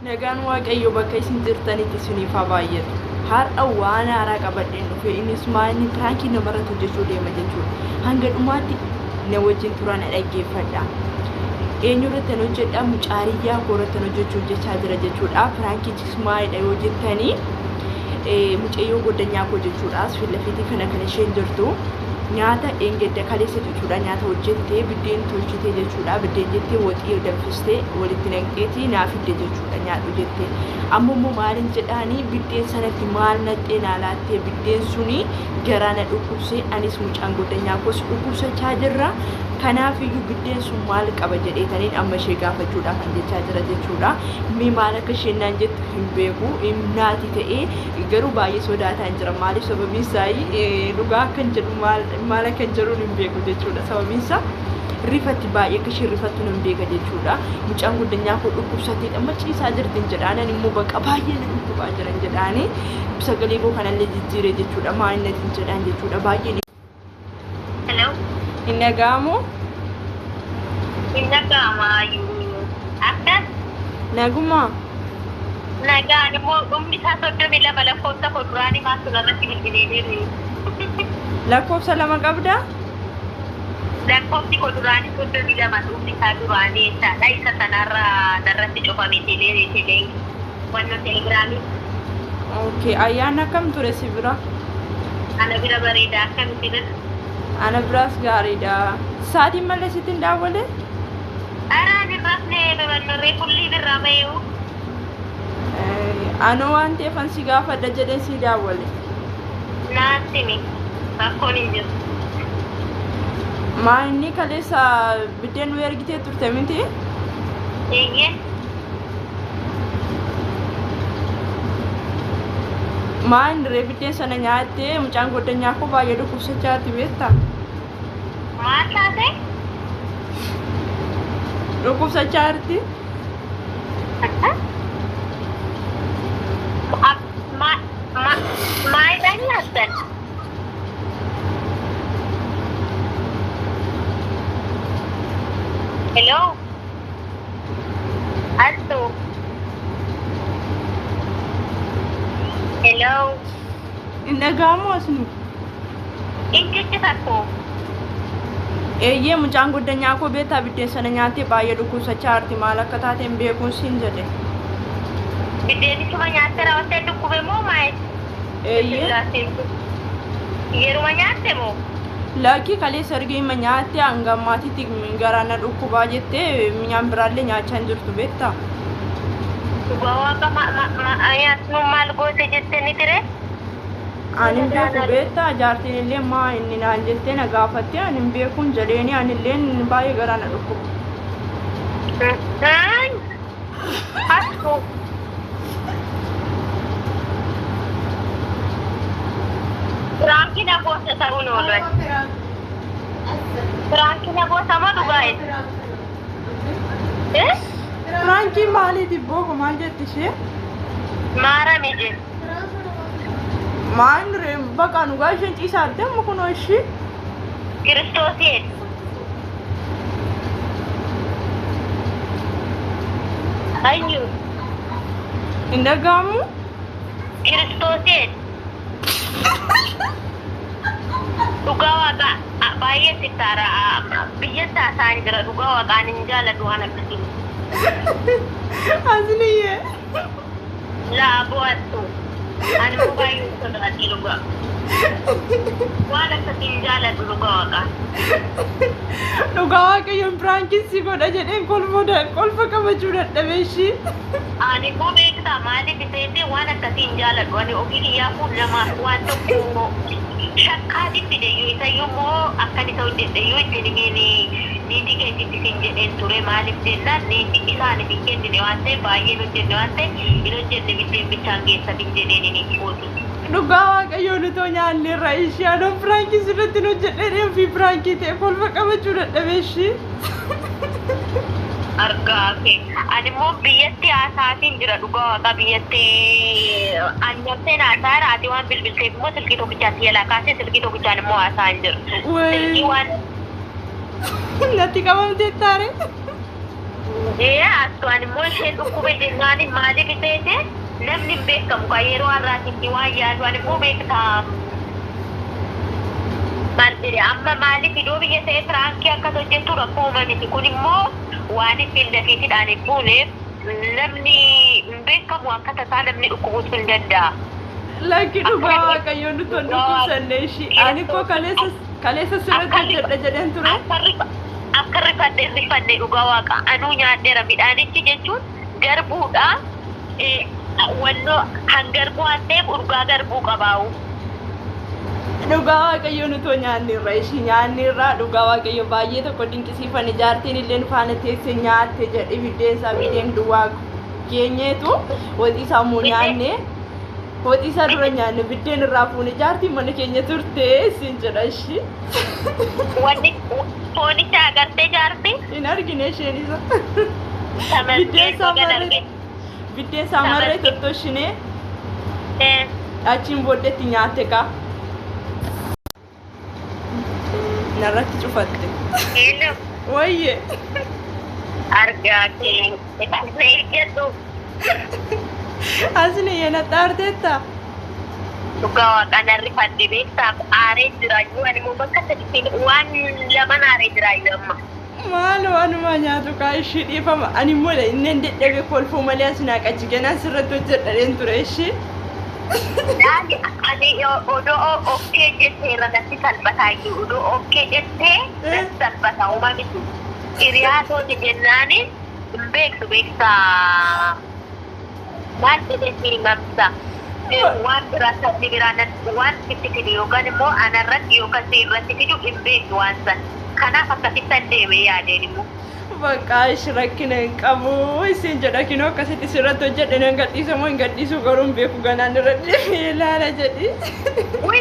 Nagaan Waaqayyoo bakka isin jirtanitti isiniif haa baay'atu. Har'a waan haaraa qabadheen dhufe, innis maal, piraankii namarratti hojjechuu deema jechuudha. Hanga dhumaatti na wajjin turaa, na dhaggeeffadha. Eenyu irratti hojjedha? Mucaariyyaa koo irratti hojjechuu hojjechaa jira jechuudha. Piraankichis maalidha yoo jettanii, mucayyoo goddanyaa koo jechuudha. As filafiitii kana kan isheen jirtu nyaata eengedda kaleessa jechuudha. Nyaata hojjettee, biddeen tolchitee jechuudha. Biddeen jettee waxii danfistee walitti naqxeetii naa fidde jechuudha. Nyaadhu jettee. Amma immoo maalin jedhaanii, biddeen sanatti maal naqxee naa laattee? Biddeen suni garaa na dhukkubsee, anis mucaan goddanyaa koos dhukkubsachaa jirra. Kanaaf iyyuu biddeen sun maal qaba jedheetaniin amma ishee gaafachuudhaaf kan jechaa jira jechuudha. Mee maal akka isheen naan jettu hin beeku. Naati ta'ee garuu baay'ee sodaataan jira. Maaliif? Sababiin isaa dhugaa akkan jedhu maal akkan jedhuun hin beeku jechuudha. Sababiin isaa rifatti, baay'ee akka isheen rifattu nan beeka jechuudha. Mucaan goddanyaa koo dhukkubsatee amma ciisaa jirti hin jedhaan, ani immoo bakka baay'ee na dhukkubaa jiran jedhaanii sagalee koo kanallee jijjiire jechuudha. Maal natti hin jedhaan jechuudha. Baay'ee Hello. Hin dhaga'amu? Hin dhaga'ama iyyuu. Akkas? Naguma? Nagaan. Immoo dhumni isaa 32, lakkoofsa koo duraanii maaltu irratti bilbilee deeme. Lakkoofsa lama qabdaa? Lakkoofsi koo duraanii 32 dhumni isaa duraanii jechaadha. Isa sanarra narratti cufame telee wannoo telegiraamii. Okay, ayyaanni akkam ture si bira? Ana bira bareeda, akkamitti bira? Ana biraas gaariidha. Sa'aatiin malee sitti hin daawwale? Araan hin rafne, babannorree fullii birraa baheewu. Anoo waan ta'eef an si gaafadha jedheen si daawwale. Naatti mi rakkoon hin jiru. Maa inni kaleessa biddeen nu ergitee turte miti? Eeyyee. Maa inni ree biddeen sana nyaattee mucaan goddanyaa koo baay'ee dhukkubsachaati, beektaa? Maal taate? Dhukkubsachaa jirti. Maalidhaan nyaattan? Hello? Attu? Hello? Hin dhaga'amu asni? Injichi takko. Eeyyee, mucaan goddanyaa koo beektaa, biddeen sana nyaattee baay'ee dhukkubsachaa jirti. Maal akka taate hin beekuun siin jedhe. Biddeenisuma nyaattee raawwattee dhukkube moo maal? Eeyyee. Yeruma nyaatte moo? Lakkii, kaleessa erga hima nyaattee hanga ammaatitti garaa na dhukkubaa jettee mi'aan biraallee nyaachaa hin jirtu, beektaa? Dhugaa waaqa, nyaatnu maal goote jettee ni ture? Ani hin beeku, beektaa? Jaartiin illee maa inni naan jettee na gaafatte, ani hin beekuun jedheeni, ani illee baay'ee garaa na dhukkuba. Attu. Piraankii na goota ta'uun oolu. Piraankii na goota moo dhugaa? Eh? Piraankii maaliiti booko, maal jetti ishee? Maarami jedhe. Maal ree, bakka dhugaa isheen ciisaa jirti amma kunoo ishii. Kiristoosiin. Ayyu. Hin dhaga'amu? Kiristoosiin. Dhugaa waaqa, baay'ee sittaara, biyyatti haasa'an jira, dhugaa waaqaan hin jaaladhu waan akkasii. Asliyyee. Laa bo'attu. Ani immoo baay'ee sodaadhe dhugaa. Waan akkasii hin jaaladhu, dhugaa waaqaa. Dhugaa waaqayyoon piraankiin si godha jedheen kolfa qabachuu dadhabe ishii. Ani immoo beektaa, maaliif iseete, waan akkasii hin jaaladhu. Ani ofii kiyyaafuu namaaf waan tokko shakkaatiin fideyyuu, isayyuu immoo akkan isa hojjedheyyuu ittiin himiin, niitii keetitti sin jedheen ture. Maaliif jennaan, niitii isaaniif hin kennine waan ta'eef, baay'een hojjenne waan ta'eef, hin hojjenne, biddeen bichaan geessafin jedheen niitii kooti. Dhugaa waaqayyoon utoo nyaanneerra ishii, anoo piraankii sirriitti hin hojjedhee ofii piraankii ta'e, kolfa qabachuu dadhabe ishii. Argaa kee. Ani immoo biyyatti haasa'aatiin jira, dhugaa waaqa, biyyatti ani nafseen haasa'aara. Ati waan bilbilteef immoo silkii tokkichaan si jalaa kaasee, silkii tokkichaan immoo haasa'aa hin jiru. Silkii waan Natti qabamtee taare. Asumaan immoo isheen dhukkube jennaan maaliif seete namni hin beekamu kan yeroo har'aatitti waan yaadu ani immoo beektaa. Maal jedhe amma maaliif iddoo biyya ta'e piraankii akkas hojjettu rakkoo uumamiti kun immoo waan ittiin dafiitidhaan hin buuneef namni hin beekamu akka tasaa namni dhukkubuutu hin danda'a. Lakki dhugaa Waaqayyoon nuti hin dhukkubsanne ishii. Ani koo kaleessa sirratti hojjedha jedheen ture. Akka rifadhe rifadhe dhugaa waaqa anuu nyaadheera midhaanichi jechuun garbuudha. Wannoo kan garbuu waan ta'eef urgaa garbuu qabaa'u. Dhugaa Waaqayyoo nuti nyaanneerra ishii nyaanneerra dhugaa Waaqayyoo baay'ee tokko dinqisiifanne jaartiin illee nu faana teessee nyaatte jedhe biddeen isaa biddeen duwwaa keenyeetu waxii isaa immoo nyaanne waxii isaa dura nyaanne biddeen irraa fuune jaartiin mana keenya turte siin jedha ishii. Wanni foonicha agartee jaarti? Hin argine isheen isa. Biddeen isaa marree biddeen isaa marree tottoshinee achiin booddeetti nyaatte kaa. Narratti cufatte. Wayye. Argaa kee eeggadhu. Asni yana xaarteetta. Dhugaa waaqaan arrifadhe beektaaf aaree jiraayyuu ani immoo bakka sadiitti waan laman aaree jiraayyuu amma. Maaloo anumaa nyaatu kaa ishii dhiifama. Ani immoo inni dadhabee kolfuu malee as naa qachi ganaa sirratti hojjedhadheen ture ishii. Laali ani odoo okkee jettee irra natti salphataa iyyuu odoo okkee jettee natti salphata uumaa miti. Hiriyaa tooti jennaani hin beektu beektaa. Maal jedhee si himamsa? Waan biraa sabni biraa waan sitti fidu yookaan immoo anarratti yookaan si irratti fidu hin beektu waan san. Kanaaf akkasitti deemee yaadeen immoo. Bakka ishi rakkina hin qabu isin jedha kinoo akkasitti sirratti hojjedhe nan gadhiisa moo hin gadhiisu garuu hin beeku ganaan irra deemee ilaala jedhi. Wii